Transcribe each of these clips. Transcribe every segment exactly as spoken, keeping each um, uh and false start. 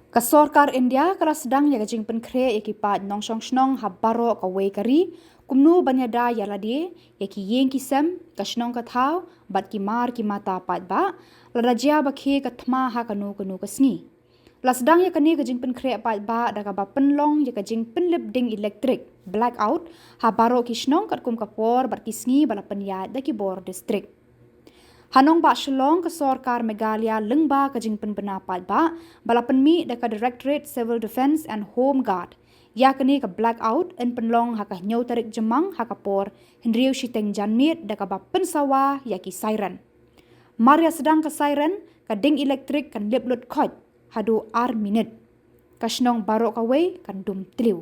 Ka sorkar India ka la sdang ïa ka jingpynkhreh ïa ki paid nongshong shnong ha baroh kawei ka ri, kumno ban ïada ïa lade, ïa ki ïing ki sem, ka shnong ka thaw, bad ki mar ki mata paidbah, lada jia ba khie ka thma ha kano kano ka sngi. La sdang ïa kane ka jingpynkhreh paidbah da kaba pynlong ïa ka jingpynlip ding elektrik, blackout, ha baroh ki shnong katkum ka por bad ki sngi ba la pynïaid da ki bor distrik. Ha nongbah Shillong, ka sorkar Meghalaya lyngba ka jingpynbna paidbah ba la pynmih da ka Directorate Civil Defence and Home Guard ïa kane ka blackout yn pynlong ha ka hynñiew tarik Jymmang ha ka por hynriew shiteng janmiet da kaba pynsawa ïa ki siren. Mar ïa sdang ka siren, ka ding elektrik kan lip lut khoit haduh ar minit. Ka shnong baroh kawei kan dum tliw.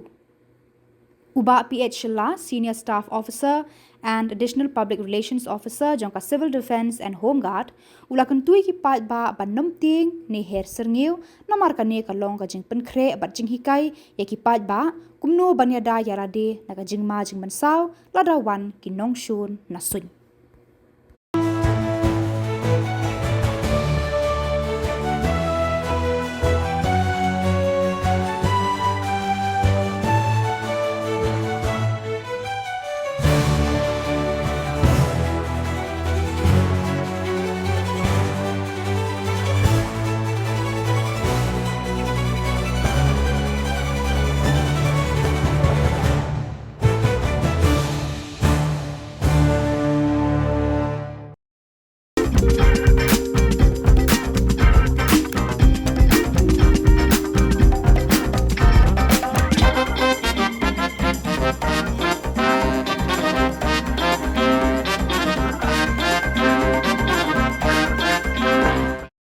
U Bah P H Shylla, Senior Staff Officer and Additional Public Relations Officer jong ka Civil Defence and Home Guard, u la kyntu ïa ki paidbah ban nym tieng ne her syrngiew, namar kane ka long ka jingpynkhreh bad jinghikai ïa ki paidbah kumno ban ïada ïa lade na ka jingma jingmynsaw lada wan ki nongshun na suiñ.